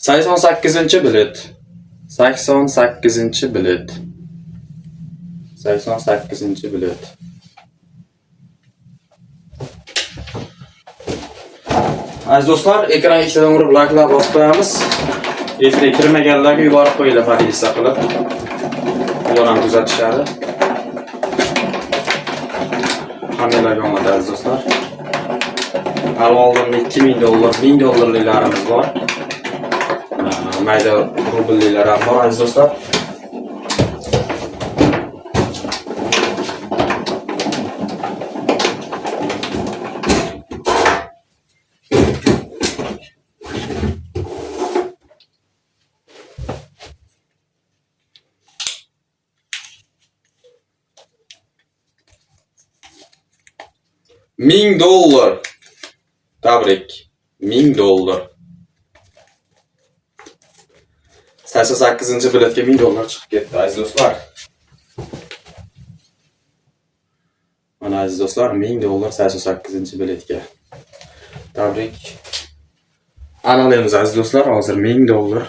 88-bilet. 88-bilet. 88-bilet. Aziz do'stlar, ekran ikkitadan urib likelar bosib qo'yamiz. Efirga kirmaganlarga yuborib qo'yinglar podpisa qilib. Ular ham kuzatishadi. Hammalarga omad aziz do'stlar. Hali oldinda 2000 dollar, 1000 dollarliklarimiz bor. Mayda rublliklar ham bor aziz do'stlar. $1000. Tabrik. $1000. 88-biletga $1000 chiqib ketdi aziz do'stlar. Mana aziz do'stlar, $1000 88-biletga. Tabrik. Aniqlaymiz aziz do'stlar, hozir $1000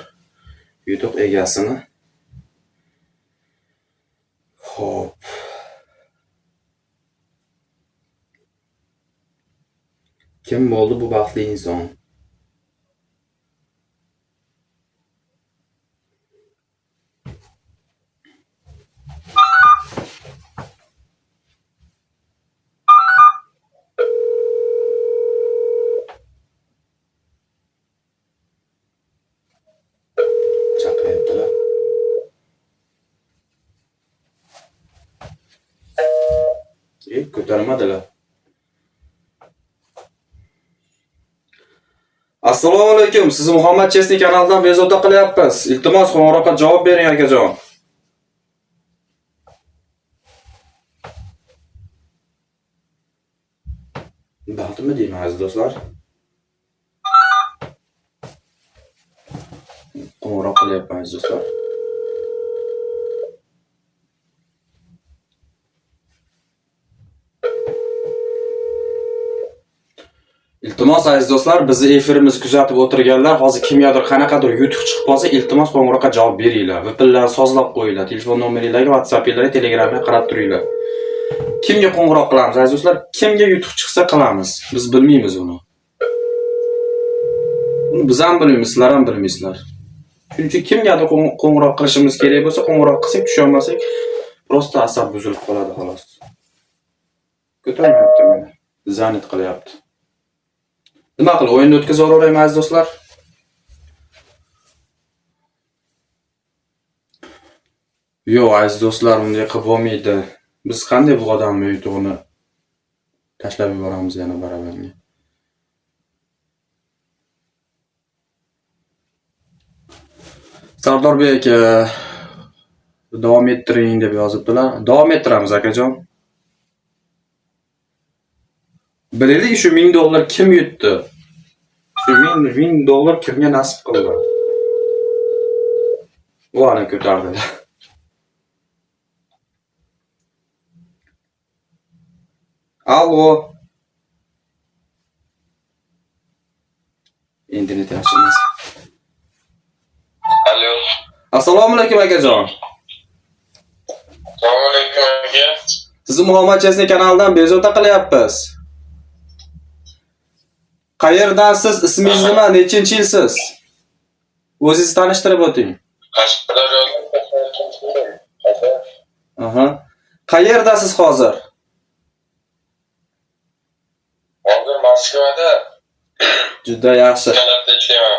yutuq egasini. Xo'p. Kim bo'ldi bu baxtli inson? Chaqiryaptilar. Ko'tarmadilar. Assalomu alaykum. Sizni Muhammad Chesni kanalidan bezovta qilyapmiz. Iltimos, qo'ng'iroqqa javob bering akajon. Baxtimi deyman aziz do'stlar. Qo'ng'iroq qilyapman aziz do'stlar. Iltimos aziz do'stlar, bizni efirimizni kuzatib o'tirganlar, hozir kimgadir qanaqadir yutuq chiqib qolsa, iltimos qo'ng'iroqqa javob beringlar. VPNlar sozlab qo'yinglar, telefon nomeringlarga, WhatsAppinglarga, Telegramga qarab turinglar. Kimga qo'ng'iroq qilamiz aziz do'stlar? Kimga yutuq chiqsa qilamiz. Biz bilmaymiz uni. Uni biz ham bilmaymiz, sizlar ham bilmaysizlar. Shuning uchun kimgadir qo'ng'iroq qilishimiz kerak bo'lsa, qo'ng'iroq qilsak, tusha olmasak, prosta asab buzilib qoladi xolos. Ko'tarmayapti meni. Zanit qilyapti. Nima qilib o'yinni o'tkazib yuboraymi aziz do'stlar? Yo'q aziz do'stlar, unday qilib bo'lmaydi. Biz qanday bu odamning yutug'ini tashlab yuboramiz yana barabanga. Sardorbek aka, davom ettiring deb yozibdilar. Davom ettiramiz akajon. Bilaylik shu $1000 kim yutdi? Shu $1000 kimga nasib qildi? U ana ko'tardi. Allo. Internet yaxshi emas. Alo. Assalomu alaykum akajon. Assalomu alaykum aka. Sizni Muhammad Chesni kanalidan bezovta qilyapmiz. Qayerdansiz? Ismingiz nima? Nechinchi yilsiz? O'zingizni tanishtirib o'ting. Qashqadaryodan. Aha. Qayerdasiz hozir? Hozir Moskvada. Juda yaxshi. Kanalda ishlayman.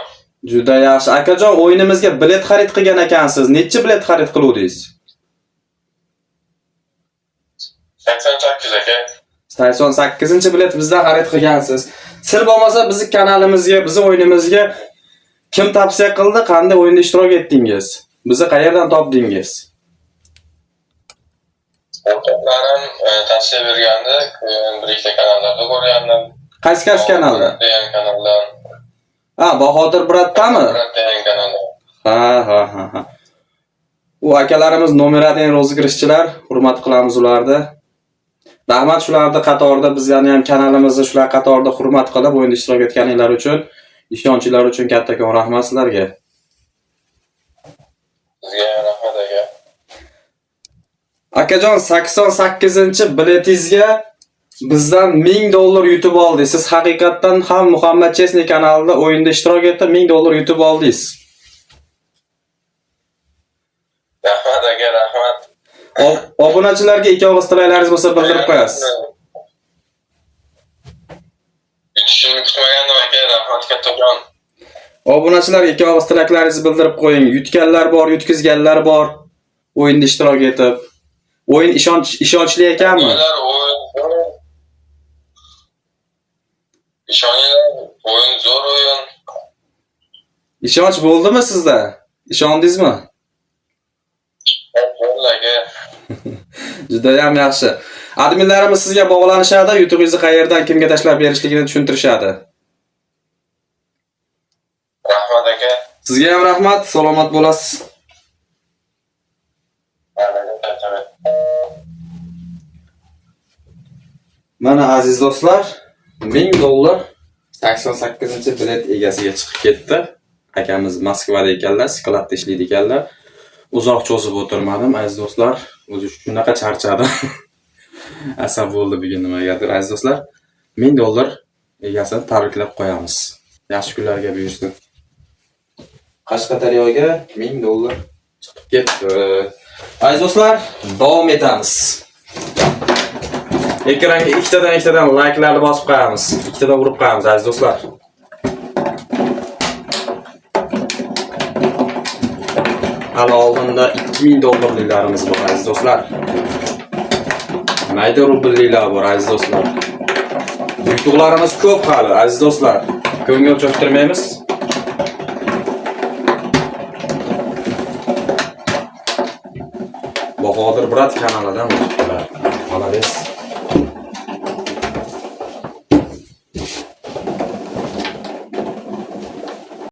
Juda yaxshi. Akajon, o'yinimizga bilet xarid qilgan ekansiz. Necha bilet xarid qiluvdingiz? 88 aka. 88-bilet bizdan xarid qilgansiz. Sir bo'lmasa bizni kanalimizga, bizni o'yinimizga kim tavsiya qildi, qanday o'yinda ishtirok etdingiz? Bizni qayerdan topdingiz? O'rtoqlarim tavsiya bergandi, bir ikkita kanallarda ko'rgandim. Qaysi kanalda? Degan kanaldan. Ha, Bahodir Bratdami? Brat degan kanalda. Ha. U akalarimiz nomer 1 rozыгрышchilar, hurmat qilamiz ularni. Rahmat shularni qatorida bizlarni ham kanalimizni shular qatorida hurmat qilib o'yinda ishtirok etganinglar uchun, ishonchinglar uchun kattakon rahmat sizlarga. Sizga ham rahmat aka. Akajon, 88-biletingizga bizdan $1000 yutib oldingiz. Siz haqiqatdan ham Muhammad Chesney kanalida o'yinda ishtirok etib $1000 yutib oldingiz. Rahmat aka, rahmat. Obunachilarga ikki og'iz tilaklaringiz bo'lsa bildirib qo'yasiz. Yutishimni kutmagandim aka, rahmat kattakon. Obunachilarga ikki og'iz tilaklaringizni bildirib qo'ying. Yutganlar bor, yutqizganlar bor. O'yinda ishtirok etib. O'yin ishonchli ekanmi? O'yinlar o'yin zo'r. Ishoninglar, o'yin zo'r o'yin. Ishonch bo'ldimi sizda? Ishondingizmi? Bo'ldi aka. Juda ham yaxshi. Adminlarimiz sizga bog'lanishadi, yutug'ingizni qayerdan kimga tashlab berishligini tushuntirishadi. Rahmat aka. Sizga ham rahmat, salomat bo'lasiz. Mana aziz do'stlar, $1000 88-bilet egasiga chiqib ketdi. Akamiz Moskvada ekanlar, skladda ishlaydi ekanlar. Uzoq cho'zib o'tirmadim aziz do'stlar. O'zi shunaqa charchadim. Asab bo'ldi bugun nimagadir aziz do'stlar. $1000 egasini tabriklab qo'yamiz. Yaxshi kunlarga buyursin. Qashqadaryoga $1000 chiqib ketdi. Aziz do'stlar, davom etamiz. Ekranga ikkitadan likelarni bosib qo'yamiz. Ikkitadan urib qo'yamiz aziz do'stlar. Hali oldinda $2000 bor aziz do'stlar. Mayda rublliklar bor aziz do'stlar. Yutuqlarimiz ko'p hali aziz do'stlar. Ko'ngil cho'ktirmaymiz. Bahodir Brat kanalidan o'tibdilar. Молодец.